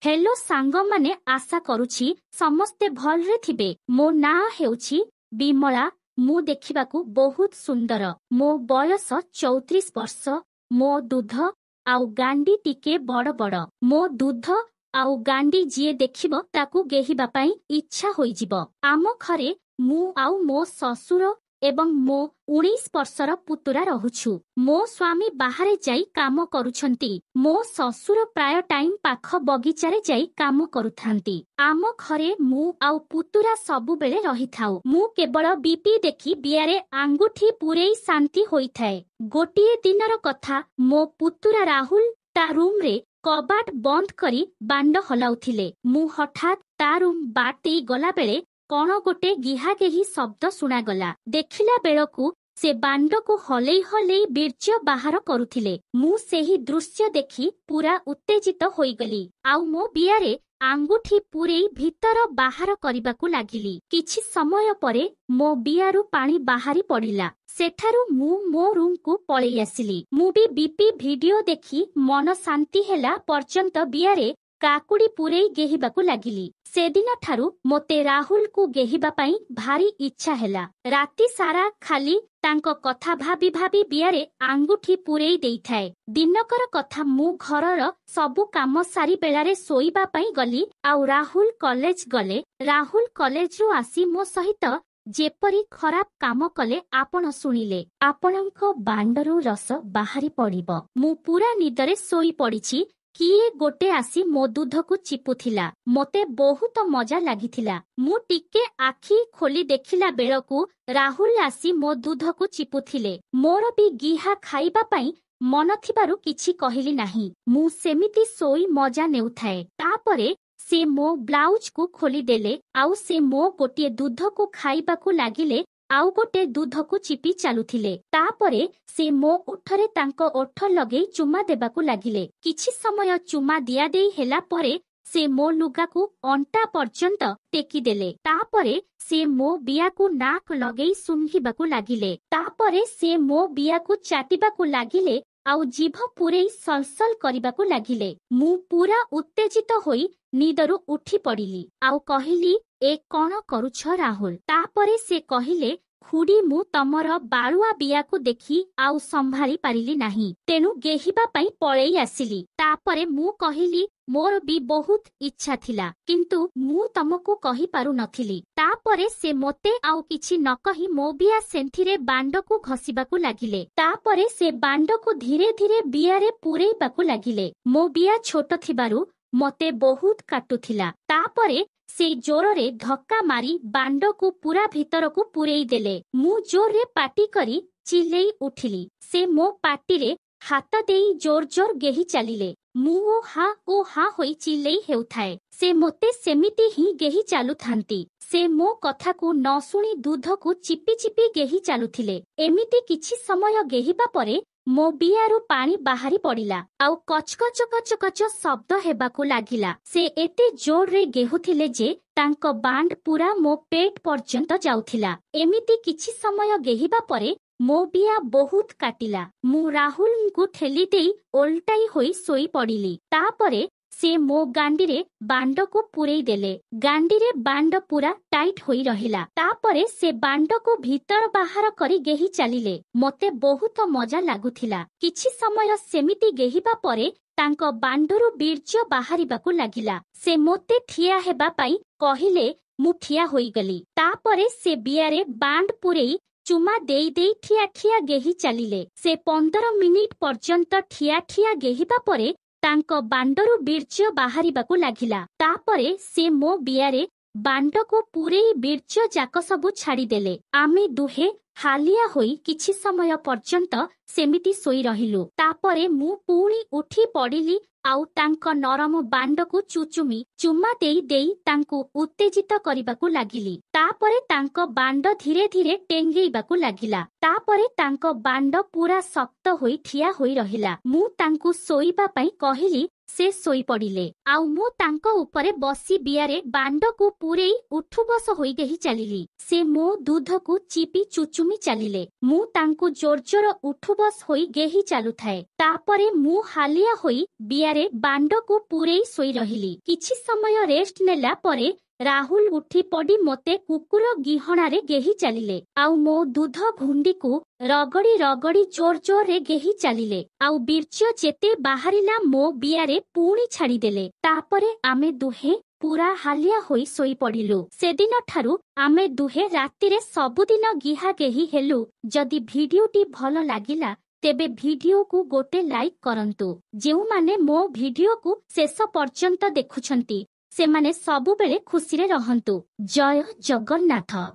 Hello ସାଙ୍ଗମାନେ, ଆଶା କରୁଛି ସମସ୍ତେ ଭଲରେ ଥିବେ। ମୋ ନାଁ ହେଉଛି ବିମଳା। ମୁଁ ଦେଖିବାକୁ ବହୁତ ସୁନ୍ଦର। ମୋ ବୟସ 34 ବର୍ଷ। ମୋ ଦୁଧ ଆଉ ଗାଣ୍ଡି ଟିକେ ବଡ ବଡ। ମୋ ଦୁଧ ଆଉ ଗାଣ୍ଡି ଯିଏ ଦେଖିବ ତାକୁ ଗେହିବା ପାଇଁ ଇଚ୍ଛା ହୋଇଯିବ। ଆମ ଘରେ ମୁଁ ଆଉ ମୋ ଶ୍ୱଶୁର ଏବଂ ମୋ 19 ବର୍ଷର ପୁତୁରା ରହୁଛୁ। ମୋ ସ୍ୱାମୀ ବାହାରେ ଯାଇ କାମ କରୁଛନ୍ତି। ମୋ ଶ୍ୱଶୁର ପ୍ରାୟ ଟାଇମ୍ ପାଖ ବଗିଚାରେ ଯାଇ କାମ କରୁଥାନ୍ତି। ଆମ ଘରେ ମୁଁ ଆଉ ପୁତୁରା ସବୁବେଳେ ରହିଥାଉ। ମୁଁ କେବଳ ବିପି ଦେଖି ବିଆରେ ଆଙ୍ଗୁଠି ପୂରେଇ ଶାନ୍ତି ହୋଇଥାଏ। ଗୋଟିଏ ଦିନର କଥା, ମୋ ପୁତୁରା ରାହୁଲ ତା ରୁମ୍ରେ କବାଟ ବନ୍ଦ କରି ବାଣ୍ଡ ହଲାଉଥିଲେ। ମୁଁ ହଠାତ୍ ତା ରୁମ୍ ବାଟ ଦେଇ ଗଲାବେଳେ କଣ ଗୋଟେ ଗିହାଗେହି ଶବ୍ଦ ଶୁଣାଗଲା। ଦେଖିଲା ବେଳକୁ ସେ ବାଣ୍ଡକୁ ହଲେଇ ହଲେଇ ବୀର୍ଯ୍ୟ ବାହାର କରୁଥିଲେ। ମୁଁ ସେହି ଦୃଶ୍ୟ ଦେଖି ପୁରା ଉତ୍ତେଜିତ ହୋଇଗଲି ଆଉ ମୋ ବିଆରେ ଆଙ୍ଗୁଠି ପୂରେଇ ଭିତର ବାହାର କରିବାକୁ ଲାଗିଲି। କିଛି ସମୟ ପରେ ମୋ ବିଆରୁ ପାଣି ବାହାରି ପଡ଼ିଲା। ସେଠାରୁ ମୁଁ ମୋ ରୁମ୍କୁ ପଳେଇ ଆସିଲି। ମୁଁ ବି ବିପି ଭିଡିଓ ଦେଖି ମନ ଶାନ୍ତି ହେଲା ପର୍ଯ୍ୟନ୍ତ ବିଆରେ କାକୁଡ଼ି ପୂରେଇ ଗେହିବାକୁ ଲାଗିଲି। ସେଦିନଠାରୁ ମୋତେ ରାହୁଲକୁ ଗେହିବା ପାଇଁ ଭାରି ଇଚ୍ଛା ହେଲା। ରାତି ସାରା ଖାଲି ତାଙ୍କ କଥା ଭାବି ଭାବି ବିଆରେ ଆଙ୍ଗୁଠି ପୂରେଇ ଦେଇଥାଏ। ଦିନକର କଥା, ମୁଁ ଘରର ସବୁ କାମ ସାରି ବେଳାରେ ଶୋଇବା ପାଇଁ ଗଲି ଆଉ ରାହୁଲ କଲେଜ ଗଲେ। ରାହୁଲ କଲେଜରୁ ଆସି ମୋ ସହିତ ଯେପରି ଖରାପ କାମ କଲେ, ଆପଣ ଶୁଣିଲେ ଆପଣଙ୍କ ବାଣ୍ଡରୁ ରସ ବାହାରି ପଡ଼ିବ। ମୁଁ ପୁରା ନିଦରେ ଶୋଇ ପଡ଼ିଛି, କିଏ ଗୋଟେ ଆସି ମୋ ଦୁଧକୁ ଚିପୁଥିଲା। ମୋତେ ବହୁତ ମଜା ଲାଗିଥିଲା। ମୁଁ ଟିକେ ଆଖି ଖୋଲି ଦେଖିଲା ବେଳକୁ ରାହୁଲ ଆସି ମୋ ଦୁଧକୁ ଚିପୁଥିଲେ। ମୋର ବି ଗିହା ଖାଇବା ପାଇଁ ମନ ଥିବାରୁ କିଛି କହିଲି ନାହିଁ। ମୁଁ ସେମିତି ଶୋଇ ମଜା ନେଉଥାଏ। ତାପରେ ସେ ମୋ ବ୍ଲାଉଜକୁ ଖୋଲିଦେଲେ ଆଉ ସେ ମୋ ଗୋଟିଏ ଦୁଧକୁ ଖାଇବାକୁ ଲାଗିଲେ ଆଉ ଗୋଟେ ଦୁଧକୁ ଚିପି ଚାଲୁଥିଲେ। ତାପରେ ସେ ମୋ ଓଠରେ ତାଙ୍କ ଓଠ ଲଗେଇ ଚୁମା ଦେବାକୁ ଲାଗିଲେ। କିଛି ସମୟ ଚୁମା ଦିଆଦେଇ ହେଲା ପରେ ସେ ମୋ ଲୁଗାକୁ ଅଣ୍ଟା ପର୍ଯ୍ୟନ୍ତ ଟେକିଦେଲେ। ତାପରେ ସେ ମୋ ବିଆକୁ ନାକ ଲଗେଇ ଶୁଙ୍ଘିବାକୁ ଲାଗିଲେ। ତାପରେ ସେ ମୋ ବିଆକୁ ଚାଟିବାକୁ ଲାଗିଲେ ଆଉ ଜିଭ ପୂରେଇ ସଲସଲ କରିବାକୁ ଲାଗିଲେ। ମୁଁ ପୁରା ଉତ୍ତେଜିତ ହୋଇ ନିଦରୁ ଉଠି ପଡ଼ିଲି ଆଉ କହିଲି, ଏ କଣ କରୁଛ ରାହୁଲ? ତାପରେ ସେ କହିଲେ, ଖୁଡି, ମୁଁ ତମର ବାଳୁଆ ବିଆକୁ ଦେଖି ଆଉ ସମ୍ଭାଳି ପାରିଲି ନାହିଁ, ତେଣୁ ଗେହିବା ପାଇଁ ପଳେଇ ଆସିଲି। ତାପରେ ମୁଁ କହିଲି, ମୋର ବି ବହୁତ ଇଚ୍ଛା ଥିଲା, କିନ୍ତୁ ମୁଁ ତମକୁ କହିପାରୁନଥିଲି। ତାପରେ ସେ ମୋତେ ଆଉ କିଛି ନ କହି ମୋ ବିଆ ସେନ୍ଥିରେ ବାଣ୍ଡକୁ ଘଷିବାକୁ ଲାଗିଲେ। ତାପରେ ସେ ବାଣ୍ଡକୁ ଧୀରେ ଧୀରେ ବିଆରେ ପୂରେଇବାକୁ ଲାଗିଲେ। ମୋ ବିଆ ଛୋଟ ଥିବାରୁ ମତେ ବହୁତ କାଟୁଥିଲା। ତାପରେ ସେ ଜୋରରେ ଧକ୍କା ମାରି ବାଣ୍ଡକୁ ପୁରା ଭିତରକୁ ପୂରେଇ ଦେଲେ। ମୁଁ ଜୋରରେ ପାଟି କରି ଚିଲ୍ଲେଇ ଉଠିଲି। ସେ ମୋ ପାଟିରେ ହାତ ଦେଇ ଜୋର ଜୋର ଗେହି ଚାଲିଲେ। ମୁଁ ଓ ହା ଓ ହା ହୋଇ ଚିଲ୍ଲେଇ ହେଉଥାଏ। ସେ ମୋତେ ସେମିତି ହିଁ ଗେହି ଚାଲୁଥାନ୍ତି। ସେ ମୋ କଥାକୁ ନ ଶୁଣି ଦୁଧକୁ ଚିପି ଚିପି ଗେହି ଚାଲୁଥିଲେ। ଏମିତି କିଛି ସମୟ ଗେହିବା ପରେ ମୋ ବିଆରୁ ପାଣି ବାହାରି ପଡ଼ିଲା ଆଉ କଚକଚ କଚକଚ ଶବ୍ଦ ହେବାକୁ ଲାଗିଲା। ସେ ଏତେ ଜୋରରେ ଗେହୁଥିଲେ ଯେ ତାଙ୍କ ବାଣ୍ଡ ପୁରା ମୋ ପେଟ ପର୍ଯ୍ୟନ୍ତ ଯାଉଥିଲା। ଏମିତି କିଛି ସମୟ ଗେହିବା ପରେ ମୋ ବିଆ ବହୁତ କାଟିଲା। ମୁଁ ରାହୁଲଙ୍କୁ ଠେଲି ଦେଇ ଓଲଟାଇ ହୋଇ ଶୋଇ ପଡ଼ିଲି। ତାପରେ ସେ ମୋ ଗାଣ୍ଡିରେ ବାଣ୍ଡକୁ ପୂରେଇ ଦେଲେ। ଗାଣ୍ଡିରେ ବାଣ୍ଡ ପୁରା ଟାଇଟ୍ ହୋଇ ରହିଲା। ତାପରେ ସେ ବାଣ୍ଡକୁ ଭିତର ବାହାର କରି ଗେହି ଚାଲିଲେ। ମୋତେ ବହୁତ ମଜା ଲାଗୁଥିଲା। କିଛି ସମୟ ସେମିତି ଗେହିବା ପରେ ତାଙ୍କ ବାଣ୍ଡରୁ ବୀର୍ଯ୍ୟ ବାହାରିବାକୁ ଲାଗିଲା। ସେ ମୋତେ ଠିଆ ହେବା ପାଇଁ କହିଲେ। ମୁଁ ଠିଆ ହୋଇଗଲି। ତାପରେ ସେ ବିଆରେ ବାଣ୍ଡ ପୂରେଇ ଚୁମା ଦେଇ ଦେଇ ଠିଆ ଠିଆ ଗେହି ଚାଲିଲେ। ସେ 15 ମିନିଟ୍ ପର୍ଯ୍ୟନ୍ତ ଠିଆ ଠିଆ ଗେହିବା ପରେ ତାଙ୍କ ବାଣ୍ଡରୁ ବୀର୍ଯ୍ୟ ବାହାରିବାକୁ ଲାଗିଲା। ତାପରେ ସେ ମୋ ବିଆରେ ବାଣ୍ଡକୁ ପୂରେଇ ବୀର୍ଯ୍ୟ ଯାକ ସବୁ ଛାଡ଼ିଦେଲେ। ଆମେ ଦୁହେଁ ହାଲିଆ ହୋଇ କିଛି ସମୟ ପର୍ଯ୍ୟନ୍ତ ସେମିତି ଶୋଇ ରହିଲୁ। ତାପରେ ମୁଁ ପୁଣି ଉଠି ପଡ଼ିଲି ଆଉ ତାଙ୍କ ନରମ ବାଣ୍ଡକୁ ଚୁଚୁମି ଚୁମା ଦେଇ ଦେଇ ତାଙ୍କୁ ଉତ୍ତେଜିତ କରିବାକୁ ଲାଗିଲି। ତାପରେ ତାଙ୍କ ବାଣ୍ଡ ଧୀରେ ଧୀରେ ଟେଙ୍ଗେଇବାକୁ ଲାଗିଲା। ତାପରେ ତାଙ୍କ ବାଣ୍ଡ ପୁରା ଶକ୍ତ ହୋଇ ଠିଆ ହୋଇ ରହିଲା। ମୁଁ ତାଙ୍କୁ ଶୋଇବା ପାଇଁ କହିଲି। ସେ ଶୋଇପଡ଼ିଲେ ଆଉ ମୁଁ ତାଙ୍କ ଉପରେ ବସି ବିଆରେ ବାଣ୍ଡକୁ ପୂରେଇ ଉଠୁବସ ହୋଇ ଗେହି ଚାଲିଲି। ସେ ମୋ ଦୁଧକୁ ଚିପି ଚୁଚୁମି ଚାଲିଲେ। ମୁଁ ତାଙ୍କୁ ଜୋର ଜୋର ଉଠୁବସ ଉଠବସ୍ ହୋଇ ଗେହି ଚାଲୁଥାଏ। ତାପରେ ମୁଁ ହାଲିଆ ହୋଇ ବିଆରେ ବାଣ୍ଡକୁ ପୂରେଇ ଶୋଇ ରହିଲି। କିଛି ସମୟ ରେଷ୍ଟ ନେଲା ପରେ ରାହୁଲ ଉଠି ପଡି ମୋତେ କୁକୁର ଗିହଣାରେ ଗେହି ଚାଲିଲେ, ଆଉ ମୋ ଦୁଧ ଭୁଣ୍ଡିକୁ ରଗଡି ରଗଡି ଜୋର ଜୋରରେ ଗେହି ଚାଲିଲେ, ଆଉ ବୀର୍ଯ୍ୟ ଯେତେ ବାହାରିଲା ମୋ ବିଆରେ ପୁଣି ଛାଡିଦେଲେ। ତାପରେ ଆମେ ଦୁହେଁ ପୁରା ହାଲିଆ ହୋଇ ଶୋଇପଡିଲୁ। ସେଦିନଠାରୁ ଆମେ ଦୁହେଁ ରାତିରେ ସବୁଦିନ ଗିହା ଗେହି ହେଲୁ। ଯଦି ଭିଡିଓଟି ଭଲ ଲାଗିଲା ତେବେ ଭିଡିଓକୁ ଗୋଟେ ଲାଇକ୍ କରନ୍ତୁ। ଯେଉଁମାନେ ମୋ ଭିଡିଓକୁ ଶେଷ ପର୍ଯ୍ୟନ୍ତ ଦେଖୁଛନ୍ତି ସେମାନେ ସବୁବେଳେ ଖୁସିରେ ରହନ୍ତୁ। ଜୟ ଜଗନ୍ନାଥ।